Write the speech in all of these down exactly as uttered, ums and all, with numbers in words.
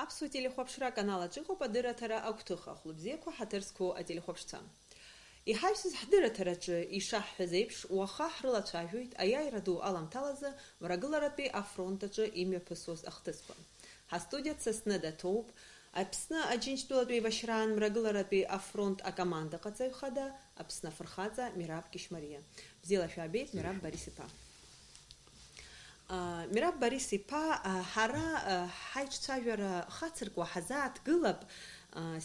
Аԥсуа телехәаԥшра аканал аҿы иҟоуп адырраҭара агәҭыха, хәлыбзиақәа, ҳаҭыр зқәу ателехәаԥшцәа. Иҳаҩсыз ҳдырраҭараҿы ишаҳҳәаз еиԥш, уаха ҳрылацәажәоит аиааира ду аламҭалазы Мрагыларатәи афронт аҿы имҩаԥысуаз ахҭысқәа. Ҳастудиа дсасны даҭоуп Аԥсны Аџьынџьтәылатә еибашьраан Мрагыларатәи афронт акомандаҟаҵаҩ хада, Аԥсны афырхаҵа Мераб Кьышьмариа. Бзиала шәаабеит, Мераб Борис-иԥа. Мираб Борис-иԥа, ҳара ҳаиҿцәажәара хацыркуа ҳазааҭгылап,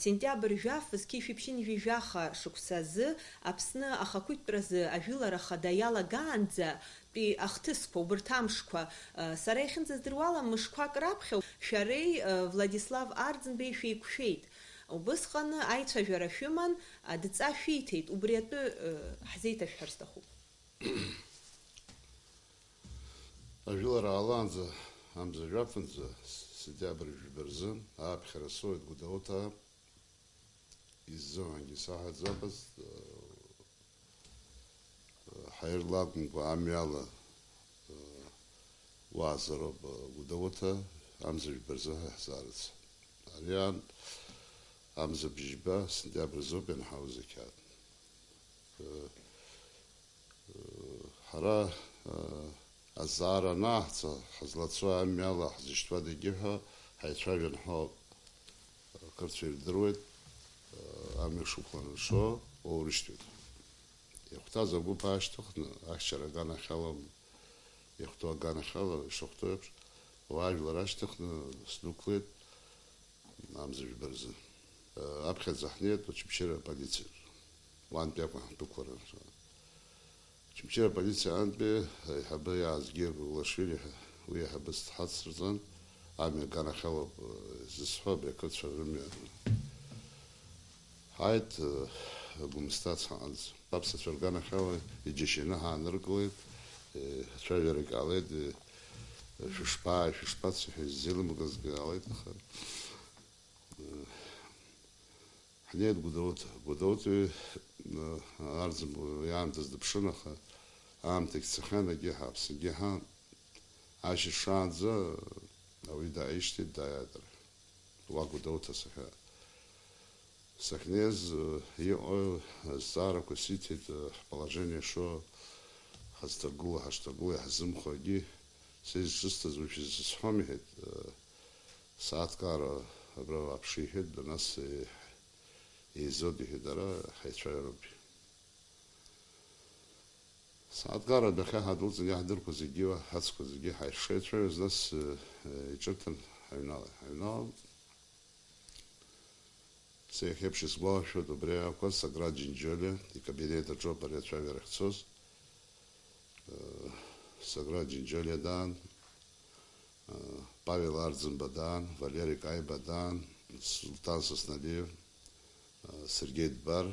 сентиабр жәаф зқьи жәшәи ԥшьынҩажәи жәаха шықәса азы Аԥсны ахақәиҭтәразы ажәылара хада иалагаанӡа тәи ахҭысқәа, убырҭ амшқәа, сара иахьынӡаздыруала, мышқәак раԥхьа шәареи Владислав Арӡынбеи шәеиқәшәеит. Убысҟаны аицәажәара шәыман, адҵа шәиҭеит, убри атәы ҳзеиҭашәҳәар сҭахуп. Ажәылара аалаанӡа, амза жәафынӡа, сентиабр жәба рзы, ааԥхьара соуеит Гәдоуҭа, иззыҳәангьы саҳәаӡамызт, ҳаирла акәымкәа, амҩала, уаазароуп Гәдоуҭа, амза жәба рзы ҳа иаҳзаарыц. Ари аан, амза бжьба, сентиабр азоуп ианҳауз ақьаад. Ҳара, азҵаара анааҳҵа, ҳазлацо амҩала ҳзышьҭуадагьы ҳәа ҳаицәажәан ҳәа, ақырҭцәа ирдыруеит, амҩа шықәла аныршо, уоурышьҭуеит. Иахәҭаз агәыԥ аашьҭыхны, ахьчара аганахьала, иахәҭоу аганахьала ишахәҭоу еиԥш, уаажәлар ашьҭыхны сдәықәлеит. Амза жәба рзы. Аԥхьаӡа ҳнеит Очамчыра аполициаҿ. Уантәи акәын ҳдәықәлара. Очамчыра аполициа антәи аиҳабы Иаазгьы Гәлашвили ҳәа уи аиҳабыс дҳацырҵан, амҩа аганахьалоуп изысҳәо, абри ақырҭцәа рымҩа. Ҳааит, Гәымсҭа ацҳаҟынӡа. Аԥсацәа рганахьала иџьашьаны ҳааныркылеит, ацәажәарагь ҟалеит, шәышԥааи, шәышԥацеи ҳәа иззеилымкаазгьы ҟалеит, аха, ҳнеит Гәдоуҭа. Гәдоуҭа, Арӡынба иаамҭаз дыԥшын, аха аамҭагь цахьан, егьи ҳаԥсынгьы ҳа, ашьыжь шаанӡа ауаҩы дааишьҭит, дааиааит ара. Уа Гәдоуҭа сахьа. Сахьнеиз, э, иҟоу азҵаарақәа сиҭеит, э, ҳположение шо, ҳазҭагылоу, ҳашҭагылоу, иаҳзымхогьы, са изҿысҭыз уи шәызысҳәом, иҳәеит, э, сааҭкаара абра уааԥшы, иҳәеит, нас, э, еизоит, иҳәеит, ара ҳаицәажәароуп. Сааҭгара адәахьы ҳадәылҵын, иаҳдырқәа зегьы, ҳацқәа зегьы ҳаишеицәажәоз, нас, э, э, иҿырҭан ҳаҩналеит. Ҳаҩналан, са иахьеиԥш исгәалашәоит, убри аамҭазы Соград Џьынџьолиа икабинет аҿоуп ари ацәажәара ахьцоз. Э, Соград Џьынџьолиа даан, э, Павел Арӡынба даан, Валери Каиба даан, Сулҭан Сосналиев, э, Сергеи Дбар,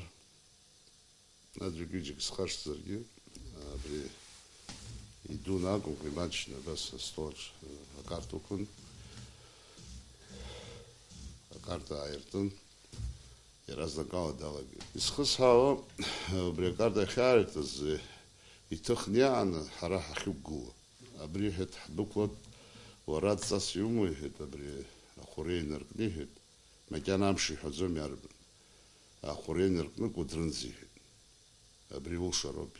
Аӡәык-ҩыџьак схашҭзаргьы, абри идун акәымкәа, имаҷны абас астолаҿ акарта уқәын, акарта ааиртын, иаразнакала далагеит. Исхысҳәаауа, убри акарта ахьааиртыз, иҭыхны иааны ҳара ҳахьықәгылоу. Абри, иҳәеит, ҳдәықәлоит, уара адҵас иумоу, иҳәеит, абри ахәыра инаркны, иҳәеит, макьана амш иҳәаӡом иарбан. Ахәыра инаркны Кәыдры нӡа иҳәеит. Абри улшароуп.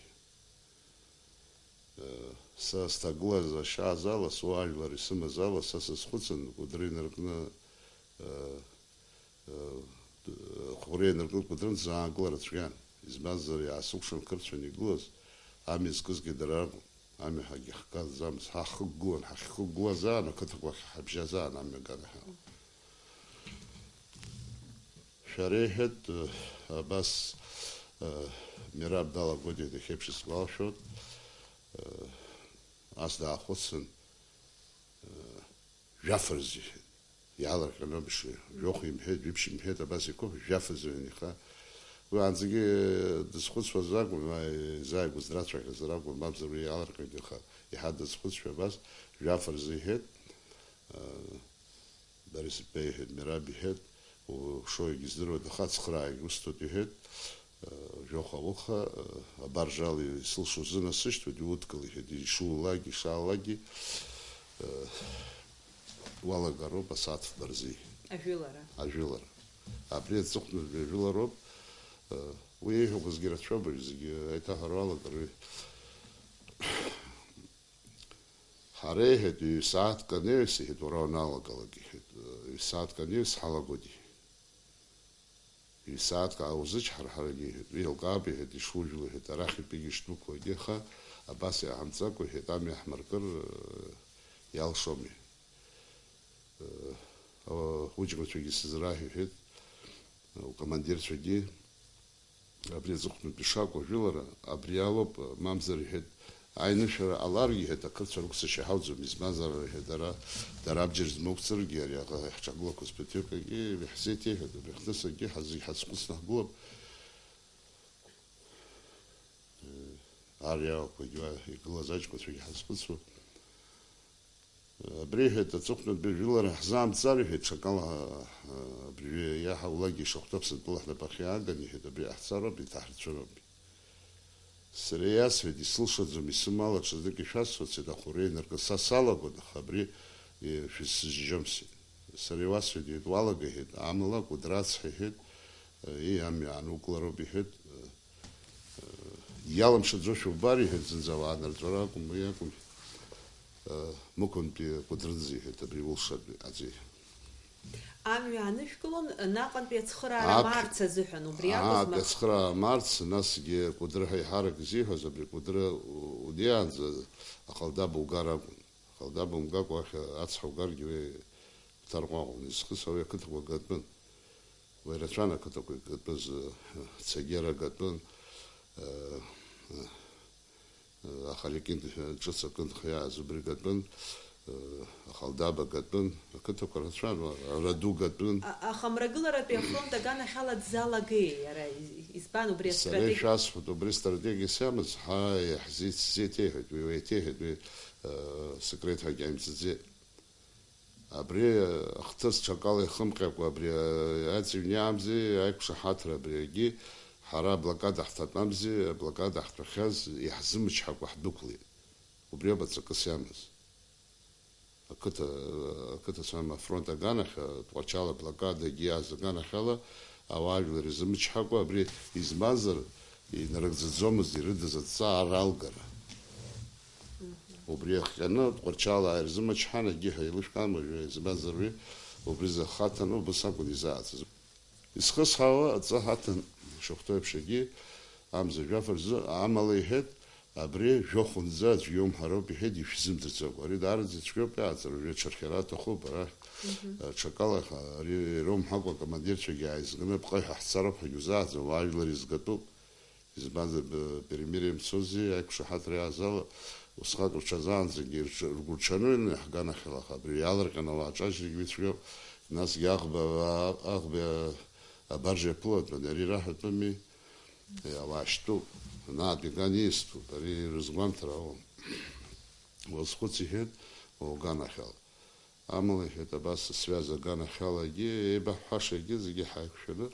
Э, са сҭагылазаашьа азала, суаажәлар исымаз ала, са сазхәыцын, Кәыдры инаркны, э, э, ахәыра инаркны Кәыдры нӡа аангылара цәгьан. Избанзар, иаасыкәшан қырҭцәаны игылаз, амҩа зкызгьы дара ракәын. Амҩа ҳагьыхгаӡамызт, ҳахықәгылан, ҳахьхықәгылазаан, ақыҭақәа ахьҳабжьазаан амҩа аганахьала. Шәара иҳәеит, э, абас, э, Мераб далагоит иахьеиԥш исгәалашәоит, э, ас даахәыцын, э, жәаф рзы иҳәеит. Иаалырҟьаны амш жәохә имҳәеит, жәиԥшь имҳәеит, абас иқәыԥ, жәаф азыҩын иха. Уи анӡагьы дызхәыцуаз акәын, ма изааигәаз драцәажәозар акәын, мамзар уи иаалырҟьеит, аха иаҳа дазхәыцшәа абас, жәаф рзы иҳәеит. Борис иԥа иҳәеит, Мераб иҳәеит, ушоугьы здыруеит, аха ацхыраагь усҭоит иҳәеит, жәохә ауха, абаржала исылшо узынасышьҭуеит, иудкыл иҳәеит, ишуулагь, ишаалакгьы, уалагароуп асааҭ фба рзы иҳәеит. Ажәылара. Ажәылара. Абри аҵыхәтәантәи ажәылароуп. Уи еиҳәақәозгьы рацәоуп, зегьы аиҭаҳәара алагар, уи. Ҳара, иҳәеит, ҩ-сааҭк анаҩс, иҳәеит, уара уаналагалак, иҳәеит, ҩ-сааҭк анаҩс ҳалагоит, иҳәеит. Ҩ-сааҭк ааузычҳар, ҳарагьы, иҳәеит, уи еилкаап, иҳәеит, ишужәло, иҳәеит, арахь итәигьы шдәықәлогьы, аха абас иаҳамҵакәа, иҳәеит, амҩа ҳмыркыр, э, иалшоми. Э, уҷкәынцәагьы сызраҳә, иҳәеит, укомандирцәагьы, абри аҵыхәтәантәи шакәу ажәылара абри алоуп, мамзар, иҳәеит, аинышәара ҟаларгьы, иҳәеит, ақырҭцәа рықәцашьа ҳауӡом, избанзар, иҳәеит, дара, дара абџьар змоуцыргьы, ари аҟ-, ҳҿагылақәаз ԥыҭҩык акгьы иаҳзеиҭеиҳәеит, убри аҳҭнысгьы ҳазегь ҳазхәыцны ҳгылоуп. Ари аақәагь уа игылаз аҷкәынцәагьы ҳазхәыцуа. Абри, иҳәеит, аҵыхәтәантәи жәлар ҳзаамҵар, иҳәеит, ҽакала, абыржәы иаҳа улагьы ишахәҭоу Аԥсынтәыла ҳнапахьы ааган, иҳәеит, абри ҟаҳҵароуп, иҭаҳарцәыроуп. Сара иасҳәеит, исылшаӡом, исымала ҽазнык ишәасҳәоит, сеиҭахәыра инаркы са салагон, аха абри, е, шәысзыжьом сҳәеит. Сара иуасҳәеит, иҳәеит, уалага, иҳәеит, амала Кәыдры ацҳа, иҳәеит, е, ии, амҩа аанукылароуп, иҳәеит, е, Иалымшаӡошәа убар, иҳәеит, зынӡа ауаа нырҵәара акәым, уи акәым, э, Мықәынтәи Кәыдрынӡа, иҳәеит, абри улшатәи аӡәы. Амҩа анышәкылон, наҟ-антәи ацхыраара Аԥ-, амаарц азыҳәан, убри акәызма? Аатәи ацхыраара амаарц, насгьы Кәыдры ҳәа еиҳарак изиҳәоз, абри Кәыдры у-, унеиаанӡа Ахалдаба угар акәын. Ахалдаба умгакәа уахь ацҳа угаргьы уи Ҭарҟәаҟәан изхыз ауаҩы ақыҭақәа гатәын. Уи рацәан ақыҭақәа гатәыз, э, Цагера гатәын, э, э, Ахаликин, э, ҿыц акын хиааз убри гатәын, э, Ахалдаба гатәын, ақыҭақәа рацәан, уа, Раду гатәын. А-, аха Мрагыларатәи афронт аганахьала дзалагеи иара? Из-, избан убри Сара астратегиа? Ишәасҳәоит, убри стратегиас иамаз, ҳа, иаҳзеит-, сзеиҭеиҳәеит, уи уеиҭеиҳәеит, уи, э, секрет ҳәагьы аимҵаӡеит. Абри ахҭыс ҽакала ихымҟьакәа, абри аҵыҩ иаамзи аиқәшаҳаҭра абри агьи ҳара аблокада ҳҭатәамзи, аблокада ҳтәахьаз иаҳзымчҳакәа ҳдәықәлеит. Убриоуп аҵакыс иамаз. Ақыҭа, ақыҭа сама афронт аганахь, Тҟәарчал аблокадагьы иааз аганахьала, ауаажәлар ирзымчҳакәа, абри измазар, инарыгӡаӡомызт ирыдыз адҵа ар алгара. Убри иахҟьаны Тҟәарчалаа ирзымчҳан, егьи ҳәа еилышәкаан уажәы, избанзар уи убри захаҭаны убыс акәын изааӡаз. Изхысҳауа адҵа ҳаҭан, ишахәҭоу еиԥш, егьи амза жәаф рзы, амала иҳәеит, абри жәохәынӡа аӡә иоумҳароуп, иҳәеит, ишәзымдырӡакәа. Ари даараӡа ицәгьоуп, иааҵара, уажәы аҽархиара аҭахуп, ара, Мгм. Ҽакала, ари ироумҳакәа акомандирцәагьы ааизганы Апҟаҩ ҳәа ҳцароуп ҳәагьы узааӡом, уаажәлар изгатәуп. Избанзар, б-, перемирие мцози, аиқәшаҳаҭра иааз ала, усҟак рҽазаанӡагьы рҽ-, ргәырҽануан ҳганахьала, аха абри иаалырҟьаны ауаа ҿажьрагьы уи цәгьоуп, насгьы аӷба, а-, аӷба абаржа иаԥылатәын, ари раҳәатәыми, е, ауаа шьтәуп, анаатә иган ииастәуп, ари рызгәамҭар ауам. Уазхәыц, иҳәеит, уганахьала. Амала, иҳәеит, абас асвиаз аганахьалагьы, еибаҳҳәашагьы зегьы ҳаиқәшәаны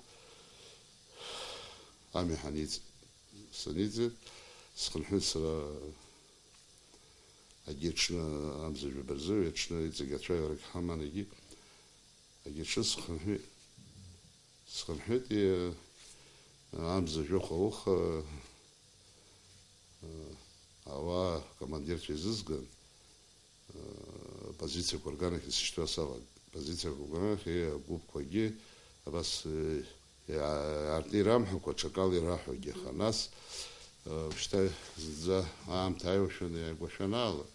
амҩа ҳаниҵеит. Саниҵеит, схынҳәит сара агьи аҽны, амза жәаба рзы, уи аҽны иҵегь ацәажәарагь ҳаман, егьи агьи аҽны схынҳәит. Схынҳәит, е, амза жәохә ауха, э, ауаа командирцәа изызган, э, позициақәа рганахь исышьҭуа салагеит. Позициақәа рганахь, е, агәыԥқәагьы абас, э, иа-, иаартны ирамҳәакәа, ҽакала ираҳәогьы, аха нас, э, шьҭа зынӡа аамҭа аиуашәаны иааигәашәанаала,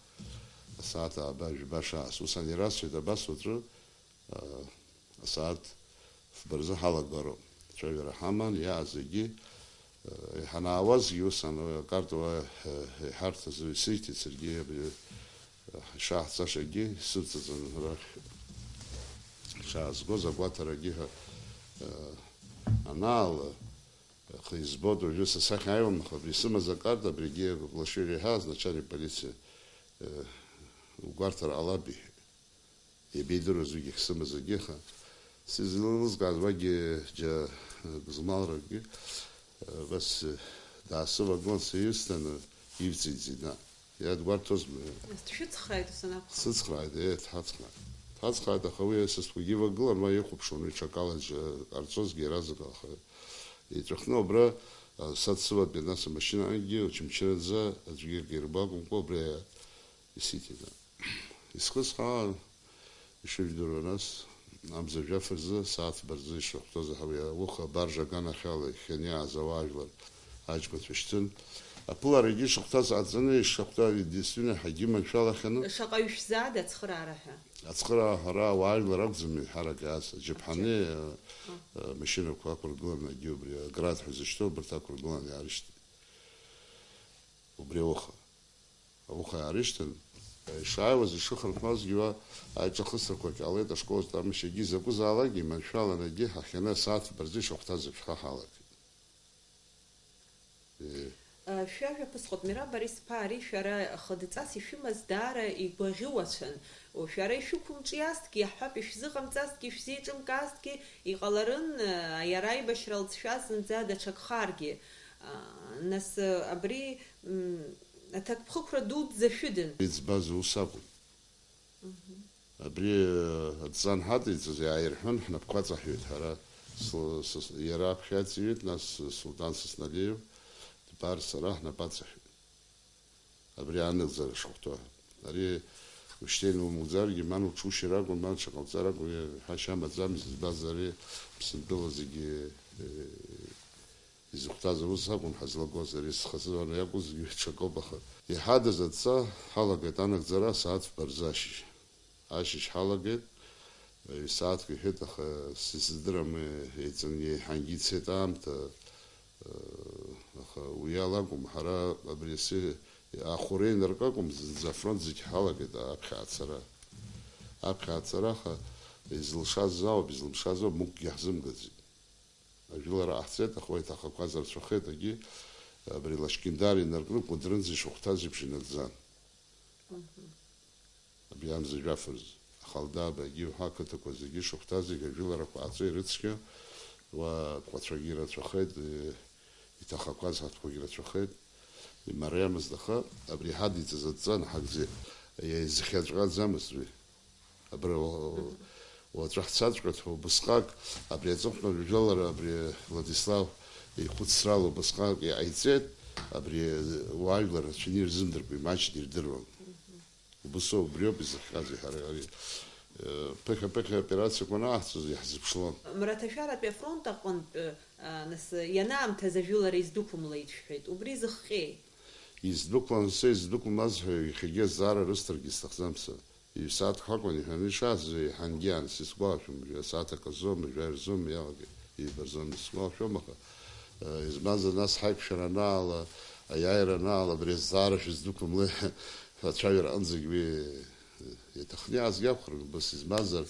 асааҭ ааба, жәба шаас. Ус анирасҳәеит, абас уаҵәы, Асааҭ фба рзы ҳалагароуп. Ацәажәара ҳаман, иааз зегьы, иҳанаауазгьы ус ан-, акарта уа, иҳарҭаз сырҭеит саргьы, абри, ишаҳҵашагьы сывҵаҵан рахь ишаазгоз агәаҭарагьы ҳәа, анаала, аха избоит, уажәы са сахь ааиуам, аха абри исымаз акарта, абригьы Глашвили иҳәааз, начальник полиции, угәарҭар ҟалап, иҳәеит. Иабеидыруаз уигьы ахьсымаз акгьы, аха сызлеилызкааз уагьы џьа гызмалракгьы, абас, даасывагылан, саҩысҭаны ивҵит Зина. Иадгәарҭозма? Дшәыцхрааит ус анакәха? Сыцхрааит, еи, дҳацхрааит. Ацхааит, аха уи асасқәагьы ивагылан, уа ихәаԥшуан, уи ҽакала џьа-, ҟарҵозгьы иаразнак, аха иҵәахны убра, а, са дсыватәеит, нас амашьынагьы Очамчыранӡа аӡәгьы акы ирбакәымкәа, убри исиҭеит. Исхысҳәаан, ишыжәдыруа, нас, амза жәаф рзы, сааҭ фба рзы ишахәҭоу заҳауа, уи ауха абаржа аганахьала ихианы иааз ауаажәлар аџьмацәа шьҭын. Аԥыларагьы ишахәҭаз ҟаҵаны, ишахәҭаз, единственное, ҳагьы маншәалахьаны. Шаҟаҩ шәзаада ацхыраара ҳәа? Ацхыраара ҳәа ара ауаажәлар акәӡам еиҳарак иааз, аџьаԥҳани, а, машьынақәа ақәыргыланы, егьи убри аград ҳәа зышьҭоу, убарҭ ақәыргыланы иаарышьҭит. Убри ауха. Ауха иаарышьҭын, ишааиуаз, ишыхынҳәуазгьы уа аиҿахысрақәа ҟалеит, ашкол азы тамашьагьы, изакәызаалакгьы маншәалан, егьи ҳахьаны асааҭ фба рзы ишахәҭаз еиԥш ҳа ҳалагеит. Э. Шәажәа ԥысҟоуп, Мераб Борис-иԥа, ари шәара хыдҵас ишәымаз даара игәаӷьуацәан. Шәара ишәықәымҿиазҭгьы, иаҳҳәап, ишәзыҟамҵазҭгьы, ишәзеиҿымкаазҭгьы, иҟаларын, иара аибашьра лҵшәа зынӡа даҽакхаргьы. Нас, абри, м, аҭакԥхықәра дуӡӡа шәыдын. Иӡбаз ус акәын. Мгм. Абри, э, адҵа анҳадиҵоз, иааирҳәын, ҳнапқәа аҵаҳәеит ҳара. Сл-, сыс-, иара аԥхьа иҵыҩит, нас Сулҭан Сасналиев, Дбар, сара ҳнапы аҵаҳәеит. Абри анагӡара шахәҭоу. Ари ушьҭа инаумуӡаргьы, ман уҽушьыр акәын, ман ҽаҟауҵар акәын, уи ҳәашьа амаӡамызт, избанзар, ари Аԥсынтәыла зегьы, э, изыхәҭаз аус акәын ҳазлагоз, ари схазы иакәызгьы ҽакоуп, аха иҳадыз адҵа ҳалагеит анагӡара асааҭ фба рзы ашьыжь. Ашьыжь ҳалагеит, ҩ-сааҭк иҳәеит, аха сыздырам, еиҵаны еиҳангьы ицеит аамҭа, аха уи ала акәым, ҳара абри асы ахәра инаркы акәым, зынӡа афронт зегь ҳалагеит аԥхьа ацара. Аԥхьа ацара, аха изылшаз ауп, изылмшаз ауп, мықәгьы ҳзымгаӡеит. Ажәылара ҟаҳҵеит, аха уа иҭахақәаз рацәахеит, егьи абри Лашькьындар инаркны Кәыдрынӡа ишахәҭаз еиԥш инагӡан. Мгм. Абри амза жәаф рзы, Ахалдаба, егьи уҳәа ақыҭақәа зегьы ишахәҭаз зегь ажәыларақәа ҟаҵо ирыцқьо, уа атҟәацәагьы рацәахеит, е, иҭахақәаз ҳатәқәагьы рацәахеит, имариамызт, аха абри ҳадиҵаз адҵа наҳагӡеит, иазхьаҵәҟьаӡамызт уи. Абра уа-, уаҵәы ҳцаҵәҟьоит ҳәа убысҟак, абри аҵыхәтәантә жәлар, абри Владислав ихәыцрала убысҟак иҟаиҵеит, абри уаажәлар рацәаны ирзымдыркуа, имаҷны ирдыруан. Убыс ауп, убриоуп изыхҟьаз иаҳа ари, э, ԥыхьа-ԥыхьа аоперациақәа анаҳҵоз иаҳзыԥшлон. Мраҭашәаратәи афронт аҟынтә, а, нас, ианаамҭаз ажәылара издәықәымлеит шәҳәеит. Убри зыхҟьеи? Издәықәлан, са издәықәымлаз ҳәа иахьагьы азҵаара рысҭаргьы сҭахӡам са. Ҩ-сааҭк ҳакәын, иҳәаны ишааз, еиҳангьы аан, сисгәалашәом, жәа-сааҭ аказоума, жәаҩа рзоума, иалагеит, ибарзоума, сгәалашәом, аха, э, избанзар, нас ҳаиқәшәара анаала, аиааира анаала, абри азҵаара шәыздәықәымлеи ҳәа ацәажәара аҟынӡагь уи, э, иаҭахны иаазгьы акәхарын, убас, избанзар, э,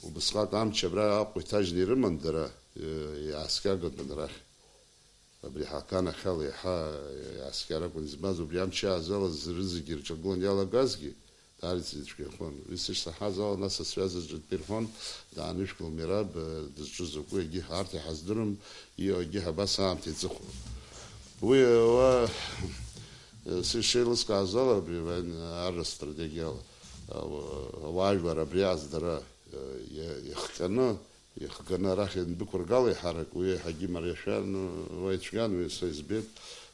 убысҟак амч абра Аҟәа иҭажьны ирыман дара, э, иааскьагатәын арахь. Абри ҳаганахьала иаҳа иааскьар акәын измаз, убри амчы аазалаз рызегьы ирҿагылан иалагазгьы, даараӡа ицәгьахон. Уи сышсаҳаз ала, нас асвязаҿы дтәа ирҳәон, даанышәкыл, Мераб, дызҿу закәу, егьи арҭ иҳаздырам, иҟоугьы абас аамҭа иҵыхәон. Уи уа, сышеилыскааз ала, абри арра стратегиала, ауаажәлар абри аздара иа-, иахҟьаны, ихганы арахь иандәықәыргала еиҳарак уи еиҳагьы имариашәан, уа ицәгьан, уи са избеит,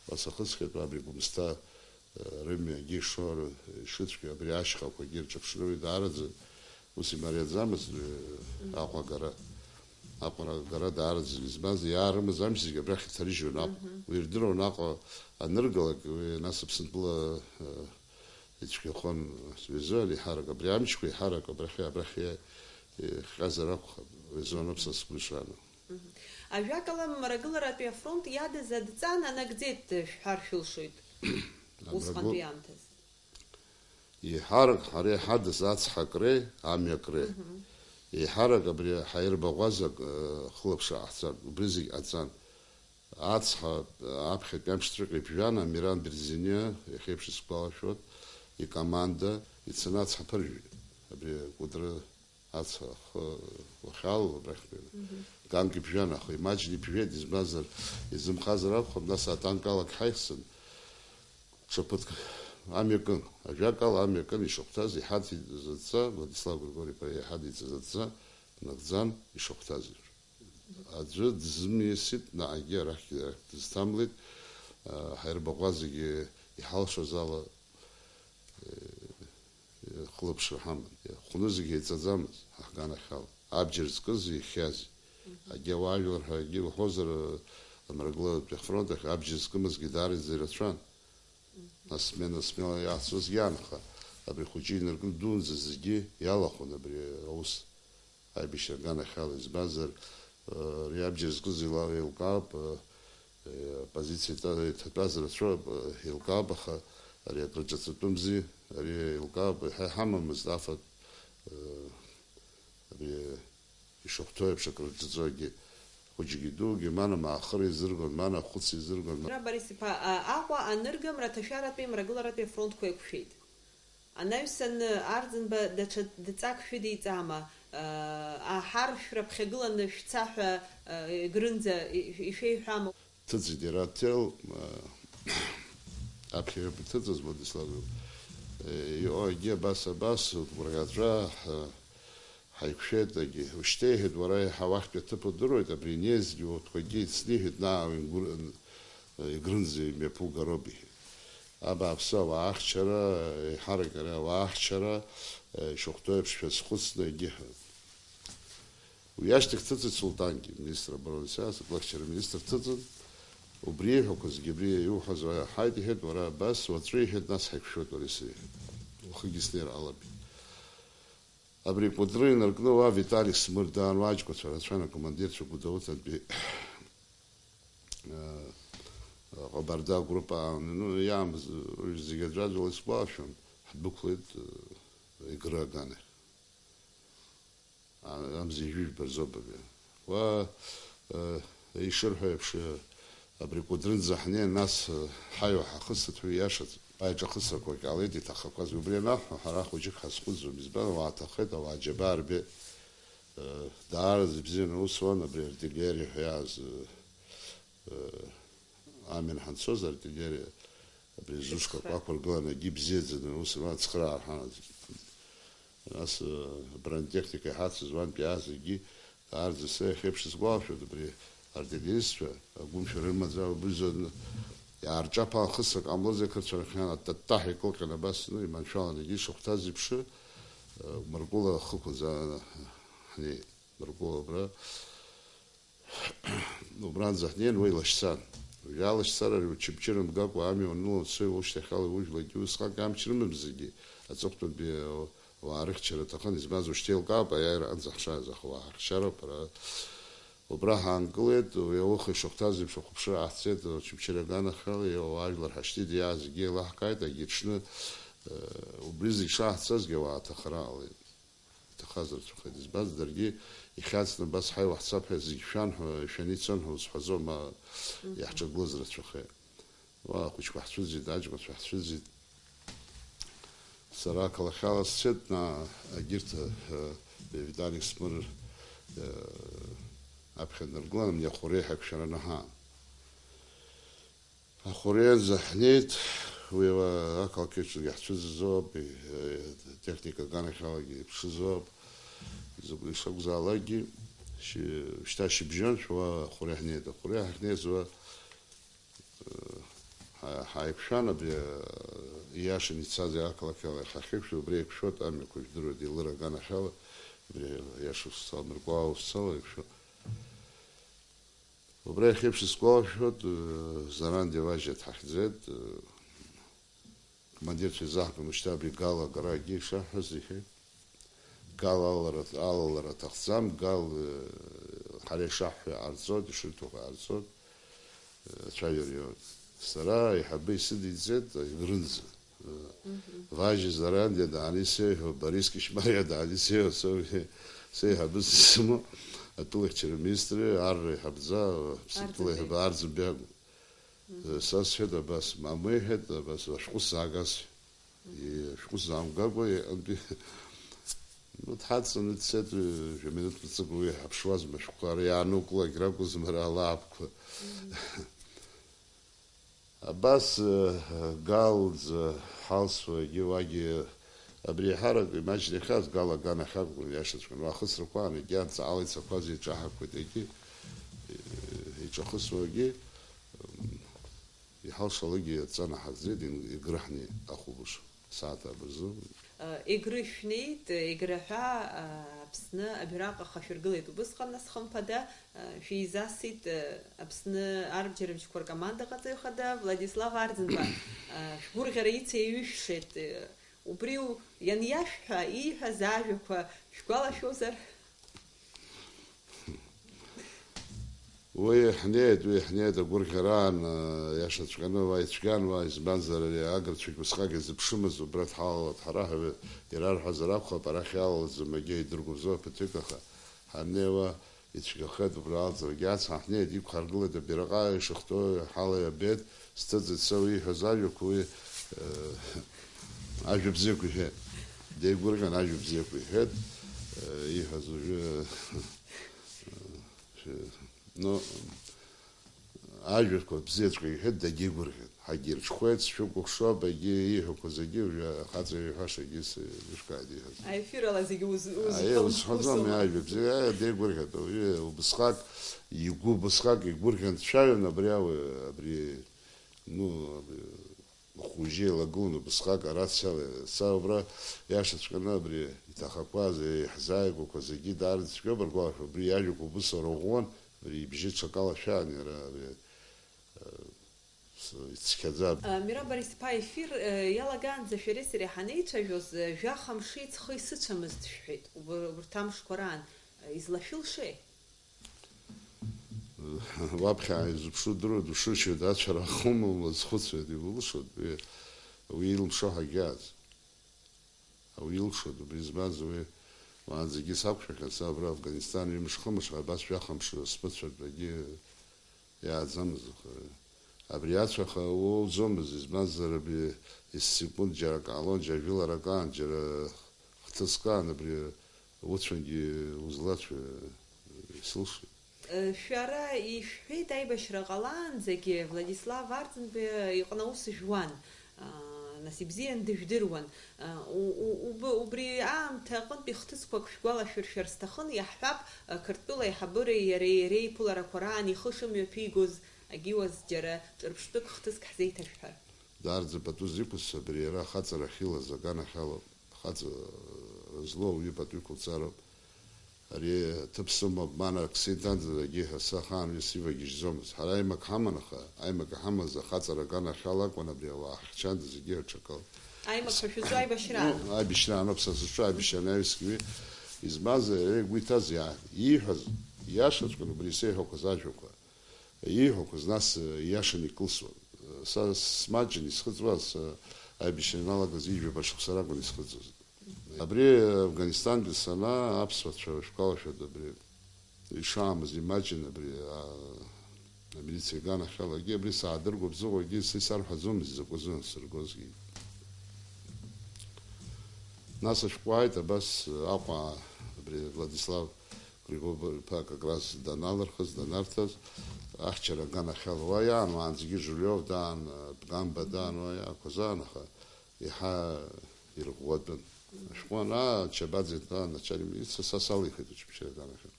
уа сахысхьеит, уа абри Гәымсҭа, э, рымҩагьы ишо, ишыцәгьоу, абри ашьхақәагьы рҿаԥшны уи даараӡа ус имариаӡамызт, уи Аҟәа агара. Аҟәара агара даараӡа измаз, иаарымаз амч зегьы абрахь иҭарыжьуан Аҟәа. Мгм. Уи ирдыруан Аҟәа аныргалак, уи нас Аԥсынтәыла, э, ицәгьахон, сҩызан еиҳарак, абри амчқәа еиҳарак абрахьы, абрахьы ихҟьазар акәхап, уи азоноуп са сгәы ишаанаго. Мгм. Ажәакала, Мрагыларатәи афронт иадыз адҵа нанагӡеит шәҳәар шәылшоит, усҟантәи аамҭаз. Еиҳарак ҳара иҳадыз ацҳакреи амҩакреи. Мгм. Еиҳарак абри ҳаирбаӷәазак, э, хылаԥшра ҟаҳҵап, убри зегь ҟаҵан. Ацҳа, аԥхьатәи амшцәыҟьа ибжәан, Амиран Берзиниа, иахьеиԥш исгәалашәоит, икоманда, ицаны ацҳа ԥыржәеит. Абри Кәыдры ацҳа ахы уахьалало абрахьтәи. Мгм. Ганк ибжәан, аха имаҷны ибжәеит, избанзар, изымхазар акәхап, нас атанк алагь ҳаихсын, ҽа ԥыҭк Амҩа кын, ажәакала, амҩа кын ишахәҭаз, иҳадиҵаз адҵа, Владислав Григори-иԥа иҳадиҵаз адҵа нагӡан ишахәҭаз еиԥш. Аӡәы дызмиасит, наҟгьы арахьгьы арахь дызҭамлеит, ҳаирбаӷәӷәа зегьы иҳалшоз ала, хылаԥшра ҳаман. Хәны зегьы еиҵаӡамызт, ҳаҳганахьала. Абџьар зкыз ихьази. Егьа уаажәлар ҳәа егьи уҳәозар, Амрагылатәи афронт ахь абџьар зкымызгьы даараӡа ирацәан. Нас смена, смена иаацозгьы аан, аха абри хәыҷы инаркны дуунӡа зегьы иалахәын абри аус. Аибашьра аганахьала, избанзар, ари абџьар зкыз ила-, еилкаауп, э, э, апозициа иҭа-, иҭатәаз рацәоуп, э, еилкаауп, аха ари акрыҿаҵатәымзи, ари еилкаауп, иҳа-, иҳамамызт афатә, э, ари ишахәҭоу еиԥш акрыҿаҵогьы, хәыҷгьы дугьы, мана маахыр изыргон, мана ахәыц изыргон. Ра Борис-иԥа, а, Аҟәа анырга мраҭашәаратәи мрагыларатәи афронтқәа еиқәшәеит. Анаҩсан Арӡынба даҽа дҵак шәыдиҵаама, а, аҳар шәраԥхьагыланы шәца ҳәа, а, Егрынӡа ишәеиҳәама? Ҭыҵит иара аҭел, а, аԥхьаҩ иҭыҵыз Владислав, э, иҟоугьы абас, абас, гәырӷьаҵәа, ҳа-, ҳаиқәшәеит, егьи, ушьҭеиҳәеит, уара иаҳа уахьтәи аҭыԥ удыруеит, абри инеизгьы урҭқәагьы ицны иҳәеит, наҟ Егрынӡа имҩаԥугароуп, иҳәеит. Абааԥсы, ауаа ахьчара, еиҳарак ари ауаа ахьчара, э, ишахәҭоу еиԥш шәазхәыцны, егьиҳәа. Уи ашьҭахь дҭыҵит Султангьы, министр обороны, сиас, аблахьчара министр дҭыҵын, убри ииҳәақәазгьы, абри иуҳәаз уаҳаит, иҳәеит, уара абас, уаҵәы, иҳәеит, нас ҳаиқәшәоит уареи сареи, иҳәеит. Уахыгьы снеир ҟалап, иҳәеит. Абри Кәыдры инаркны уа Витали Смыр даан, уа аҷкәынцәа рацәан, акомандирцәа Гәдоуҭантәи, э, Ҟабарда агруппа аан, ну, иаамыз, уи зегьы аӡәаӡәала исгәалашәон, ҳдәықәлеит, э, Егры аганахь. А-, амза ижәижәба рзоуп абри. Уа, э, ишырҳәо еиԥш, э, абри Кәыдрынӡа ҳнеин, нас, э, ҳаҩа ҳахысыҭ ҳәа ииашаӡам. Аиҿахысрақәагь ҟалеит иҭахақәаз. Убри анаҳҳәо, ҳара хәыҷык ҳазхәыцӡом. Избан, ауаа ҭахеит, ауаа џьабаа рбеит. Э, даараӡа ибзианы аус уан абри артиллериа ҳәа иааз, э, э, амин ҳанцоз артиллериа, абри зусқәак уақәыргыланы, егьи бзиаӡаны аус руан, ацхыраара ҳанаӡеит. Нас, э, бронетехника иҳацыз уантәи иааз зегьы даарӡа, са иахьеиԥш исгәалашәоит, абри артиллеристцәа агәымшәа рымаӡа убризон, иаарҿаԥан, хысрак ҟамлоз, ақырҭцәа рахьан аттаттаҳәа икылҟьан абас, ну, иманшәалан, егьи ишахәҭаз еиԥш, э, Мыркәыла ахықәаӡа ҳнеит. Мыркәыла абра. Убранӡа ҳнеин, уа илашьцан. Уажәы алашьцара ари учамчыра мгакәа амҩа уаныланы уцои, ушьҭахьала ужәларгьы усҟак амч рымамызгьы, аҵыхәтәантәи ауаа рыхьчара аҭахын, избанзар, ушьҭа еилкаауп аиааира аҟынӡа ҳшааиз, аха уаа ҳахьчароуп, ара. Убра ҳаанкылеит, уи ауха ишахәҭаз еиԥш ахәаԥшра ҟаҳҵеит, Очамчыра аганахьала, уаажәлар ҳашьҭит, иааз зегьы еилаҳкааит, агьырҽны, э, убри зегь шаҳцазгьы ауаа аҭахара ҟалеит. Иҭахаз рацәахеит, избаз, даргьы ихьаҵны абас ҳаи уаҳцап ҳәа зегь шәан ҳәа, шәаны ицон ҳәа узҳәаӡом, а, Мгм. Иаҳҿагылаз рацәахеит. Уа ахәыҷқәа ҳцәыӡит, аҷкәынцәа ҳцәыӡит. Сара ақалақьала сцеит, на, агьырҭ, э, Виталик Смыр, э, аԥхьа днаргылан, абни ахәыреи ҳақәшәара наҳа. Ахәыреи анӡа ҳнеит, уи ала ақалақь аҿгьы ҳцәыӡызоуп, и, э, техника аганахьалагьы иԥшызоуп, изакә-, ишакәзаалакгьы, шьы-, шьҭа шьыбжьон шәуа ахәыреи ҳнеит. Ахәыреи ҳахьнеиз уа, э, ҳа-, ҳааиқәшәан, абри, э, ииашаны ицаз ақалақьала иахьахьеиқәшәо, убри еиқәшәоит, амҩақәа жәдыруеит, Елыр аганахьала, абри ииаша ус цала, Мыркәыла ус цала еиқәшәо. Убра иахьеиԥш исгәалашәоит, э, Зарандиа Важьа дҳахьӡеит, э, командирцәа изаҳгон, ушьҭа абри Гал агарагьы ишаҳҳәаз иҳәеит. Гал алалара, алалара аҭахӡам, Гал, э, ҳара ишаҳҳәо иҟарҵоит, ишырҭаху иҟарҵоит, э, ацәажәара иоуеит. Сара аиҳабы исыдиҵеит, Егрынӡа. Мгм. Важьа Зарандиа дааны исеиҳәо, Борис Кьышьмариа дааны исеиҳәо, сеи-, сеиҳабыс исымоу, атәылахьчара министр, арра иҳабӡа, Аԥсынтәыла Арӡынба. Иҳабы Арӡынба иакәын. Мгм. Са сҳәеит абас, мамеи иҳәеит абас, ашәҟәы сзаагаз. Мгм. И-, ашәҟәы сзаамгакәа, иҟынтәи, ну, дҳадҵаны дцеит, жәа-минуҭ мҵыкәа уи ҳаԥшуазма, ашәҟәқәа ара иаанукылак ракәызма, ара алаапқәа. Мгм. Абас, э, Галӡа Алсуагьы уагьы абри еиҳарак имаҷны ихьаз гала аганахь акәын, иашаҵәҟьаны, уа ахысрақәа аанагьы анҵаала ицақәаз еиҿаҳақәеит, егьи, э, еиҿахысуагьы, м, иҳалшалакгьы адҵа наҳагӡеит, ин-, Егры ҳнеи ахәылбыҽха, сааҭ абырзы. Егры шәнеит, Егры ҳәа, Аԥсны абираҟ ахашәыргылеит убысҟан, нас хымԥада, шәеизасит, Аԥсны арбџьарбжьқәа ркомандаҟаҵаҩ хада Владислав Арӡынба. Шәгәырӷьара ицеиҩышәшеит. Убри у-, ианиашәҳәа, ииҳәаз ажәақәа шәгәалашәозар? Уи ҳнеит, уи ҳнеит агәырӷьараан, иашаҵәҟьаны уа ицәгьан, уа, избанзар, ари агырцәагь усҟак изыԥшымызт, убра дҳалалт ҳара ҳәа ирарҳәазар акәхап, арахь иалалаӡом, егьа идыргәыбзоуп ԥыҭҩык, аха ҳаннеиуа ицәгьахеит, убра алҵрагьы ацҳа ҳнеит, иқәҳаргылеит абираҟ ишахәҭоу ҳала иабеит, сҭыҵит са уи ииҳәаз ажәақәа, уи, э, ажәа бзиақәа иҳәеит. Деигәырӷьан ажәа бзиақәа иҳәеит, э, ииҳәаз уажәы, э, ну, ажәақәа бзиаҵәҟьа иҳәеит, дагьигәырӷьеит. Ҳагьирҽхәеит, сшәыкәыхшоуп, егьи ииҳәақәо зегьы, уажәы ахаҵа иҳәашагьы сеилышәкааит ииҳәаз. Аефирала зегьы уз-, Аиеи, узхаӡом, узхаӡом. Иажәа бзиа, аиеи, деигәырӷьеит ауаҩы, убысҟак игәы, убысҟак игәырӷьан дцәажәон абри ауаҩы, абри, ну, абри, хәыжьы еилагылан убысҟак арациала. Са убра иашаҵәҟьаны абри иҭахақәаз, иаҳзааигәақәа зегьы даараӡа цәгьоуп ргәалашәо, абри иажәақәа убыс арӷәӷәон, абри ибжьы ҽакала шәан иара, абри, э, С-, ицқьаӡа. Мира Борис-иԥа, ефир, э, иалагаанӡа шәареи сареи ҳанеицәажәоз, э, жәаха мши ҵхи сыцәамызт шәҳәеит, уб-, убырҭ амшқәа раан, э, излашәылшеи? Уаԥхьа ааизыԥшу дыруеит, ушыршьуеит, ацәара ахумым, уазхәыцуеит, иулшоит, уи, уи илымшо ҳагьааӡ. Ауаҩы илшоит убри збаз, уи уаанӡагьы сақәшәахьан, са абра Афганистан ҩымш-хымш, абас жәаха мшы сԥыцәартә агьи иааӡамызт, аха абри ацәаха уоуӡомызт, избанзар, абри ессекунд џьара акы ҟалон, џьара жәыларак аан, џьара хҭыск аан, абри уцәангьы узлацәажәо исылшеит. Шәара ишәҳәеит, аибашьра ҟалаанӡагьы Владислав Арӡынба иҟны аус жәуан, нас ибзиан дыжәдыруан. У-, у-, уб-, убри аамҭа аҟынтәи хҭысқәак шәгәалашәыршәар сҭахын, иаҳҳәап, Қырҭтәыла аиҳабыреи иареи реиԥыларақәа раан ихы шымҩаԥигоз агьиуаз џьара ҿырԥштәык хҭыск ҳзеиҭашәҳәар. Даараӡа пату зиқәыз абри иара ахаҵара ахьылаз аганахьала. Хаҵа злоу ауаҩы пату иқәылҵароуп. Ари ҭыԥ сымоуп, ма нарк сиҭандаз, егьи ҳәа са ахаан уи сивагьежьӡомызт. Ҳара аимак ҳаман, аха аимак ҳамаз ахаҵара аганахьала акәын абри ауаа ҳхьчандаз, егьи аҽакала. Аимак ҳәа шәызҿу аибашьраан? Ну, аибашьраан ауп са сызҿу, аибашьра анаҩсгьы уи. Избанзар, иара игәы иҭаз иа-, ииҳәаз, ииашаҵәҟьан убри исеиҳәақәаз ажәақәа. Ииҳәақәаз нас, э, ииашаны икылсуан. Э, са смаҷын исхыҵуаз, э, аибашьра ианалагаз ҩажәа шықәса ракәын исхыҵуаз. Абри Афганистангьы санаа, аԥсуацәа шәгәалашәоит абри ишаамыз, имаҷын абри, а, амилициа иганахьалагьы, абри саадыргәыбзыӷуагьы, са исарҳәаӡомызт изакәызы ансыргозгьы. Нас ашәҟәы ааит, абас Аҟәа, абри Владислав Григор-иԥа как раз даналырхыз, данарҭаз, ахьчара аганахьала уа иаан, уаанӡагьы Жулиов даан, Бгамба даан, уа иаақәаз аан, аха еиҳа ирӷәӷәатәын. Ашәҟәы анаа, Чабаӡе даан, начальник милициа, са салихеит Очамчыра аганахьала.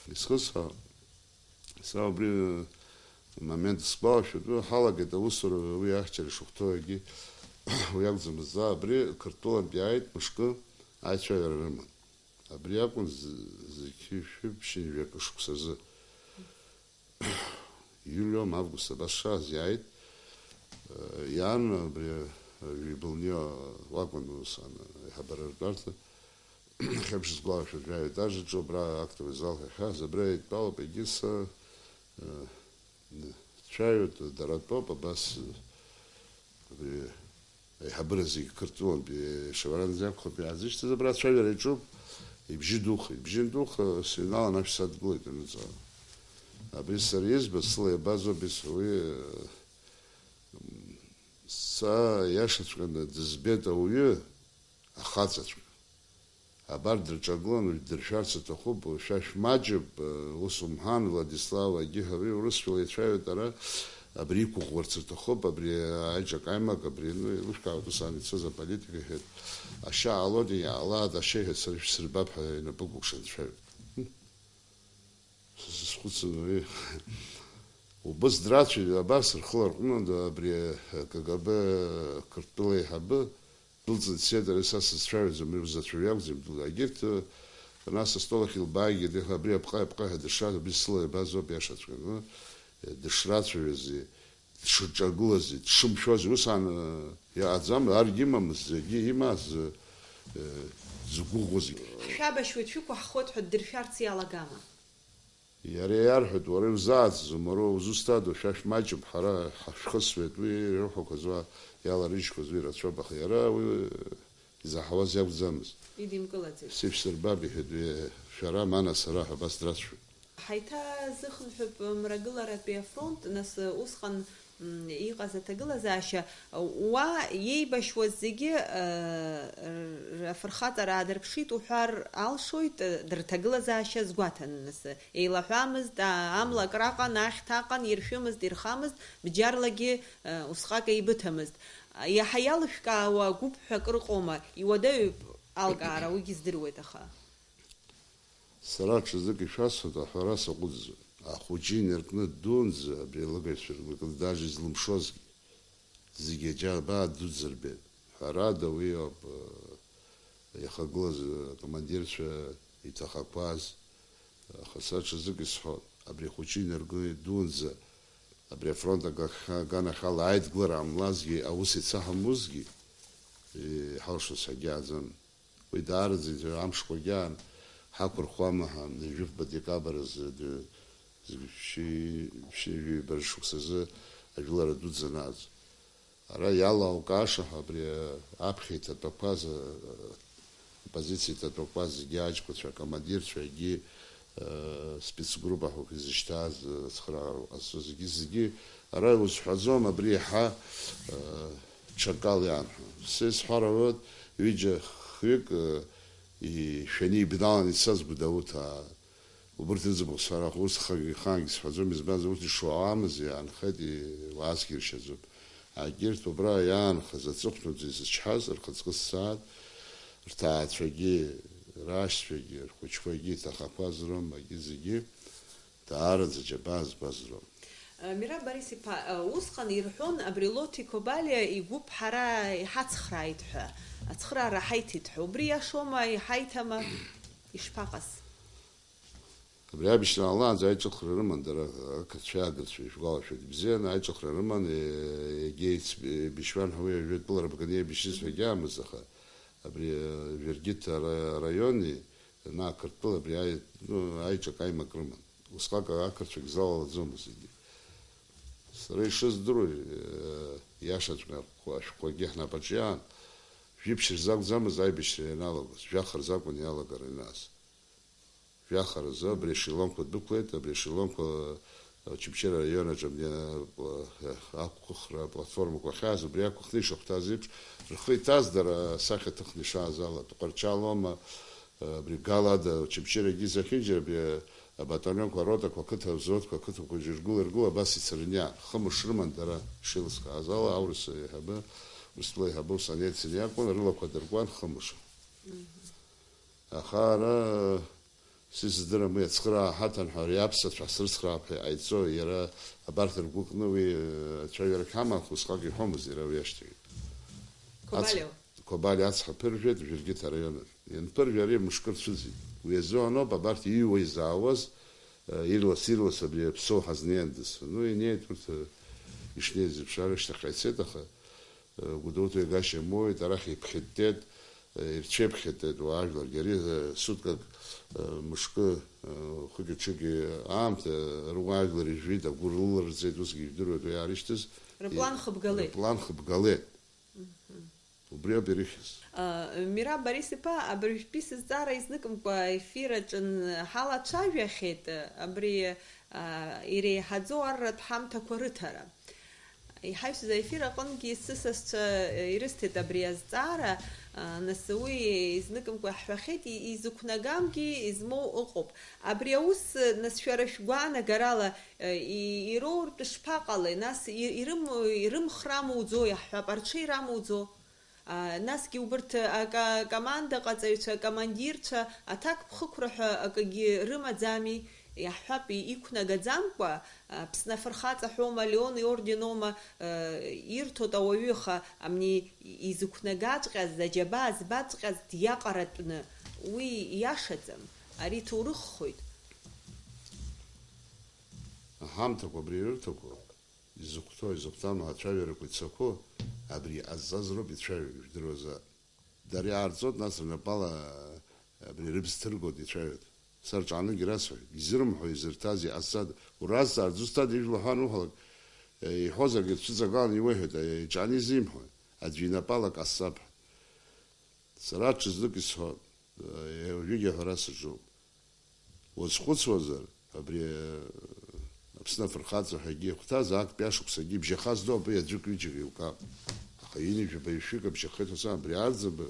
Исхысҳәаау, са убри момент сгәалашәоит, уи ҳалагеит аусура, уи ахьчара ишахәҭоу егьи уи акәӡамызт, абри Қырҭтәылантә иааит мышкы аицәажәара рыман. Абри акәын з-, зқьи жәшәи ԥшьынҩажәи акы шықәсазы. Иулиом, август абас шааз иааит. Э, иан абри, э, Жәибылнио уакәын ус ан-, аиҳабыра ртәарҭа. Хьыбжь згәалашәо жәаҩа етажаҿы, абра актовый зал ҳәа иҳәаз, абра еидтәалоуп, егьыс, э, Цәаҩуп, дара тәоуп, абас, абри аиҳабыра зегьы Қырҭтәылантәи шеваранӡа иакәхап иаазышьҭыз, абра ацәажәара иаҿуп, ибжьы духа, ибжьы духа, сыҩналан ашә садгылеит аҩныҵҟа. Абри сара избаз, сыла иабаз ауп исҳәо, уи, са иашаҵәҟьаны дызбеит ауаҩы, ахаҵаҵәҟьа. Абар дырҿагылан, уажә ддыршәарц аҭахуп, шәа шәмаҷуп, ус умҳәан, Владислав, егьи ҳәа, ари урысшәала ицәажәоит ара, Абри иқәыӷәӷәарц рҭахуп, абри аиҿакаимак, абри, ну, еилышәкаауеит, ус аан ицоз аполитика, иҳәеит, ашьа ҟалоит, иаалааит, ашьа, иҳәеит, сара ишәсырбап ҳәа инапы кәыкәшан дшәаҩ. Сызхәыцын уи. Убыс драцәажәеит, абар сырхыларҟәны, абри К Г Б Қырҭтәыла еиҳабы, дылҵны дцеит, ари са сызцәажәаӡом, уи узацәажәо акәӡам, егьырҭ, нас астол ахь илбааигеит, иаха абри апҟа-, апҟа ҳәа дышра, абри сыла иабаз ауп иашаҵәҟьаны, дышрацәажәози, дшырҿагылази, дшымшәози, ус аан, иҟаӡам, аргьы имамызт, зегьы имаз, згәыӷуаз. Ҳшәабашьуеит, шәықәаҳхуеит ҳәа ддыршәарц иалагама? Иара иарҳәоит, уара иузааӡӡом, уара узусҭада, шәа шәмаҷуп, ҳара ҳашәхысуеит, уи ирыхәақәаз уа иаларыжьқәаз уи рацәоуп, аха иара уи изаҳауаз иакәӡамызт. Идимкылаӡеит. Сышәсырбап, иҳәеит, уи шәара, ма нас сара ҳәа абас драцәажәон. Ҳаиҭазыхынҳәып Мрагыларатәи афронт, нас, усҟан, м, иҟаз аҭагылазаашьа, уа иеибашьуаз зегьы, э, р-, афырхаҵара аадырԥшит уҳәар алшоит, э, рҭагылазаашьа азгәаҭан, нас, еилаҳәамызт, а-, амла акраҟан, ахьҭа аҟан, иршәымызт, ирхамызт, бџьарлагьы, э, усҟак еибыҭамызт. Иаҳа иалышәкаауа гәыԥҳәак рыҟоума, иуадаҩуп алкаара, уигьы здыруеит, аха. Сара ҽазык ишәасҳәоит, аҳәара саҟәыҵӡом. Ахәыҷы инаркны ддуанӡа абри алыгажәцәа ргәаҿы даже излымшозгьы, зегьы аџьабаа дуӡӡа рбеит. Ҳәарада, уи ауп, э, иахагылаз, э, акомандирцәа иҭахақәаз, аха сара ҽазык исҳәон, абри ахәыҷы инаркны ддуанӡа, абри афронт агахьа-, аганахьала аидгылара ҟамлазгьы, аус еицаҳамузгьы, иҳалшоз ҳагьааӡам. Уи даараӡа иӡәы амшқәагьы аан ҳақәырхуама ҳәа, жәафба декабр азы, ды-, зегьы шәи-, шәи-, жәаҩба шықәсазы ажәылара дуӡӡа анааӡо. Ара иалаукааша ҳәа абри аԥхьа иҭатәақәаз, а-, апозициа иҭатәақәаз зегьы аҷкәынцәа, акомандирцәа, егьи, а, спецгруппа ҳәа изышьҭааз, а, ацхыраара ҟазҵо зегьы, зегьы ара иузҳәаӡом, абри иаҳа, а, ҽакала иаанҳәон. Са исҳәар ауеит, ҩыџьа хҩык, э, ишәаны ибналан ицаз Гәдоуҭаа. Убырҭ рыӡбахә сҳәар, аха ус хагьы-, хангьы сҳәаӡом, избанзар, урҭ ишуаамыз иаанхеит, и-, уаазгьы иршьаӡом. Егьырҭ убра иаанхаз аҵыхәтәантәи зычҳаз рхаҵкы ссааит, рҭаацәагьы, рашьцәагьы, рхәыҷқәагьы иҭахақәаз роума, егьи зегьы. Даараӡа џьабаа збаз роуп. Мираб Борис-иԥа, усҟан ирҳәон, абри Лоҭи Кобалиа игәыԥ ҳара иҳацхрааит ҳәа, ацхыраара ҳаиҭеит ҳәа. Убри иашоума, иҳаиҭама, ишԥаҟаз? Абри абжьҭра аалаанӡа аиҿыхра рыман дара, ақырҭцәеи агырцәеи, шәгәалашәоит ибзианы, аиҿыхра рыман, е-, егьа еицб-, еибашьуан ҳәа уи ажәытәыла рбганы еибашьыз ҳәа егьаамыз, аха абри, э, Жәыргьыҭ ара-, араиони, Ана Қырҭтәыла абри аи-, ну, аиҿакаимак рыман. Усҟак ақырҭцәагь залалаӡомызт зегьы. Сара ишыздыруа, э, иашаҵәҟьа ашәҟәқәа-, ашәҟәқәагьы ҳнапаҿы иаан, жәиԥшь рзы акәӡамызт аибашьра ианалагоз, жәаха рзы акәын иалагара ианааз. Жәаха рзы абри ешелонқәа дәықәлеит, абри ешелонқәа Очамчыра араион аҿы абни, э, ақәхра аплатформақәа ахьааз, убри ақәхны ишахәҭаз еиԥш, рхы иҭаз дара асахьа ҭыхны ишааз ала, Тҟәарчалоума, э, абри Галада, Очамчырагьы зехьынџьара абри абаталионқәа, аротақәа, ақыҭа взводқәа, ақыҭақәа иргыла-иргыла абас ицараны иаан, хымш рыман дара ишеилыскааз ала, аурыс еиҳабы, Урыстәыла еиҳабы ус анеицын иакәын, рылақәа дыркуан хымш. Аха ара, сыздырам, уи ацхыраа ҳаҭан ҳәа, ари аԥсацәа ҳсрыцхраап ҳәа иҟаиҵо, иара абарҭ ргәы кны уи, э, ацәажәарагь ҳаман, усҟак иҳәомызт иара уи ашьҭахь. Кобалио. Ацҳа-, Кобалио ацҳа ԥыржәеит Жәыргьыҭ араион аҿы. Ианԥыржәа ари мышкы рцәыӡит. Уи азы аноуп абарҭ ииуа изаауаз, э, ирлас-ирлас абри аԥсоу ҳазнеиандаз. Ну, инеит урҭ, э, ишнеиз еиԥш, ара ашьҭахь ҟаицеит, аха Гәдоуҭа иагашьа моуеит, арахь иԥхьыттеит, ирцәеиԥхьыттеит уаажәларгьы. Ари, суткак, мышкы, хыгьы-ҽыгьы аамҭа руаажәлар ижәит, агәыр лыларҵеит, усгьы ижәдыруеит уи иаарышьҭыз. Рыплан хыбгалеит. Рыплан хыбгалеит. Мгм. Убриоуп ирыхьыз. Мираб Борис-иԥа, абыржәтәи сызҵаара изныкымкәа ефир аҿы ҳалацәажәахьеит, абри, иреиҳаӡоу арратә ҳамҭақәа рыҭара. Иҳаҩсыз аефир аҟынгьы сысасцәа, э, ирысҭеит абри азҵаара, а, нас уи изныкымкәа иаҳҳәахьеит, и-, изықәнагамгьы измоу ыҟоуп. Абри аус, э, нас шәара шәгәаанагарала, э, и-, ироуртә шԥаҟалеи? Нас и-, ирым-, ирымх рамуӡо, иаҳҳәап, арҽеи рамуӡо? А, насгьы убырҭ ака-, акомандаҟаҵаҩцәа, акомандирцәа аҭакԥхықәра ҳәа акгьы рымаӡами? Иаҳҳәап, и-, иқәнагаӡамкәа, Аԥсны афырхаҵа ҳәоума, Леон иорденоума, э, ирҭоит ауаҩы, аха амни изықәнагаҵәҟьаз, аџьабаа збаҵәҟьаз диаҟаратәны, уи иашаӡам, ари ҭоурыххоит. Аҳамҭақәа абри ирырҭақәо, изыхәҭоу, изыхәҭам ацәажәарақәа ицақәоу, абри иҟазҵаз роуп ицәажәо, ижәдыруазаап. Дара иаарҵоит, нас рнапала абри рыбз ҭыргоит, ицәажәоит. Сарҿанагьы расҳәоит, изырымҳәо, изырҭаз, иҟазҵада, уразҵаар, дзусҭада, ижәла ҳәа ануҳәалак, иҳәозаргьы дцәыҵагыланы иуеиҳәоит, иҿаны изимҳәои, аӡәы инапала касҵап ҳәа. Сара ҽазнык исҳәон, уажәыгьы аҳәара саҿуп. Уазхәыцуазар, абри, э, Аԥсны афырхаҵа ҳәа егьи ихәҭаз актәи ашықәсагьы бжьахаз ду абри аӡәык-ҩыџьак еилкаап. Аха ҩынҩажәи жәаба-ҩажәи шәҩык абжьахеит ҳәа саан, абри арӡынба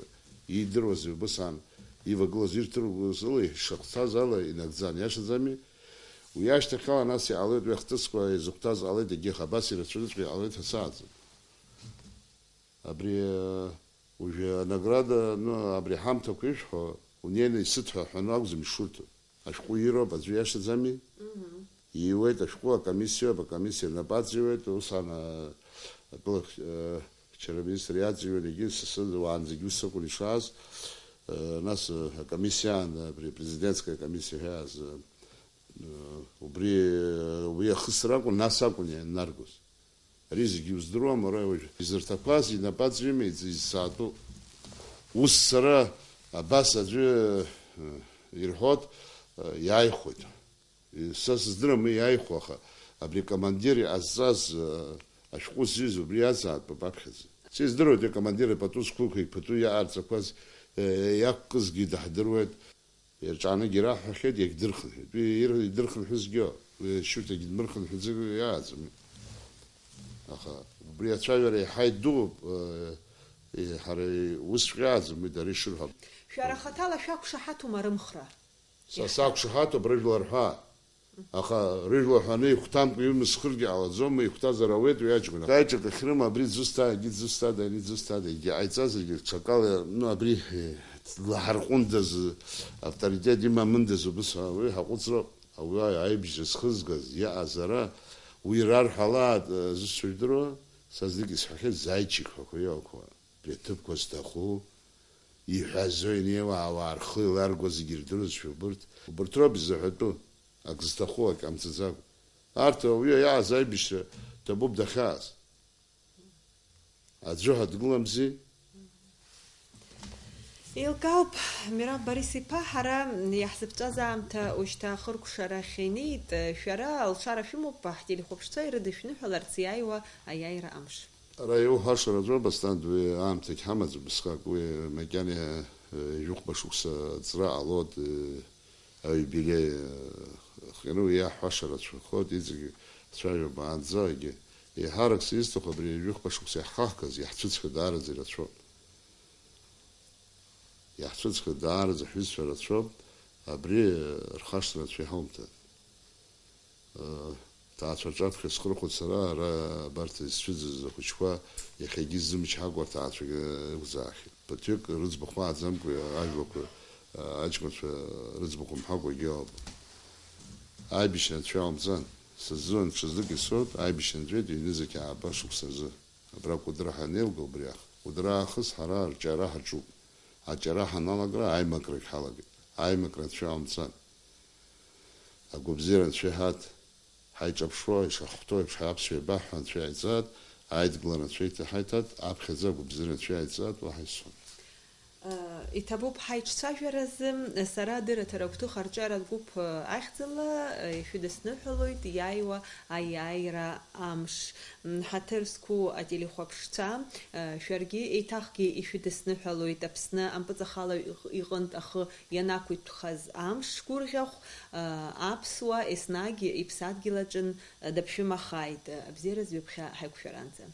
иидыруаз ҩбыс аан, ивагылаз ирҭыргоз ала, ишахәҭаз ала инагӡан, иашаӡами? Уи ашьҭахьала нас иҟалеит, уи ахҭысқәа изыхәҭаз ҟалеит, егьих абас ирацәаҩыҵәҟьа иҟалеит ҳәа сааӡом. Абри, э, уажәы анаграда, ну, абри ҳамҭақәа ишәҳәо, унеины исыҭ ҳәа ҳәаны акәӡам ишурҭо. Ашәҟәы ироуп, аӡәы иашаӡами? Мгм. Ииуеит ашәҟәы, акомиссиоуп, акомиссиа рнапы аҵыҩуеит, ус ан-, атәыла х-, э, хьчара аминистр иаҵыҩуан, егьи са сзы уаанӡагьы ус акәын ишааз, э, нас, э, акомиссиа аан, абри президентская комиссиа ҳәа иааз, э, убри, э, уи ахысра акәын, нас акәын ианнаргоз. Ари зегьы уздыруам, уара уажә изырҭақәаз инапаҵаҩыми изҵаатәу? Ус сара абас аӡәы, э, ирҳәоит, э, иааихәоит. Са сыздырам уи иааихәо, аха абри акомандир иҟазҵаз, э, ашәҟәы зҩыз убри иазаатәуп аԥхьаӡа. Сыздыруеит, акомандир ипату зқәылқәа иԥату иаарҵақәаз, э, иақәкызгьы даҳдыруеит. Ирҿанагьы раҳҳәахьеит, иагьдырхынҳәит. Уи ир-, идырхынҳәызгьы, уи ашьурҭагьы дмырхынҳәӡакәа иааӡам. Аха убри ацәажәара еиҳа идууп, э, ҳара усҵәҟьа иааӡам, уи дара ишырҳәо. Шәара хаҭала шәақәшаҳаҭума рымхра? Са сақәшаҳаҭуп, рыжәлар ҳәа. Аха рыжәла ҳәаны ихәҭамкәа имысхыргьы ҟалаӡом, ихәҭазар ауеит уи аҷкәын. Аиҿак ахьрыма абри дзусҭа, егьи дзусҭада, ани дзусҭада, егьи ҟаиҵазаргьы, ҽакала, ну, абри, э, длаҳарҟәындаз, авторитет имамындаз убыс, уи ҳаҟәыҵроуп. Ауаҩы аибжьра зхызгаз, иаҟаз ара, уи рарҳәалааит, э, зусҭцәа жәдыруа, са знык исҳәахьеит, заичик ҳәа иоуқәа, абри аҭыԥқәа зҭаху, иҳәазо инеиуа ауаа рхы еиларго зегьы ирдыруазшәа убырҭ, убырҭ роуп изаҳәатәу. Ак зҭаху, ак ҟамҵаӡакәа. Арҭ ауаҩы иааз аибашьра ҭабуп дахьааз. Аӡәы ҳәа дгыламзи. Еилкаауп, Мираб Борис-иԥа, ҳара иаҳзыԥҵәаз аамҭа ушьҭа ахыркәшарахь инеит. Шәара алшара шәымоуп ҳтелехәаԥшцәа ирыдышәныҳәаларц иааиуа аиааира амш. Ара иуҳәаша рацәоуп, Асҭанда, уи аамҭагь ҳамаӡам, убысҟак уи макьана, э, жәохәба шықәса ҵра ҟалоит, э, аиубилеи, э, хҟьаны уи иаҳҳәаша рацәахоит, иҵегь ацәажәаба аанӡагьы. Еиҳарак сизҭаху абри жәохәба шықәса иаҳхаҳгаз, иаҳцәыӡхьоу даараӡа ирацәоуп. Иаҳцәыӡхьоу даараӡа ҳҩызцәа рацәоуп, абри, э, рхашҭра анцәа иҳаумҭан. Ҭаацәа рҿаԥхьа схырхәоит сара, ара абарҭ исцәыӡыз ахәыҷқәа иахьагьы ззымчҳакәа рҭаацәагьы ықәзаахьеит. Ԥыҭҩык рыӡбахә мааӡамкәа ажәлақәа, аҷкәынцәа рыӡбахә мҳәакәагьы ауп. Аибашьра анцәа иаумҵан. Сыззуан ҽазнык исоуп, аибашьра нҵәеит ҩнызқь ааба шықәса рзы. Абра Кәыдры ҳанеилга убриах. Кәыдры аахыс ҳара арҿиара ҳаҿуп. Аҿиара ҳаналага аимакрагь ҳалагеит. Аимакра анцәа иаумҵан. Агәабзиара анцәа иҳаҭ. Ҳаиҿаԥшуа, ишаҳхәҭоу еиԥш, ҳаԥсшәа еибаҳҳәо анцәа иааиҵааит, аидгылара анцәа иҭа-, ҳаиҭааит, аԥхьаӡа агәабзиара анцәа иааиҵааит, уаҳа исҳәом. Э, Иҭабуп ҳаиҿцәажәаразы, сара адырраҭара агәҭыха арҿиаратә гәыԥ ахьӡала ишәыдысныҳәалоит иааиуа аиааира амш. Ҳаҭыр зқәу ателехәаԥшцәа, шәаргьы еиҭахгьы ишәыдысныҳәалоит Аԥсны ампыҵахалаҩ иҟ-, иҟынтә ахы ианақәиҭәхаз амш гәырӷьахә, аԥсуа еснагь иԥсадгьыл аҿын даԥшәымахааит, абзиараз ҩаԥхьа ҳаиқәшәаранӡа.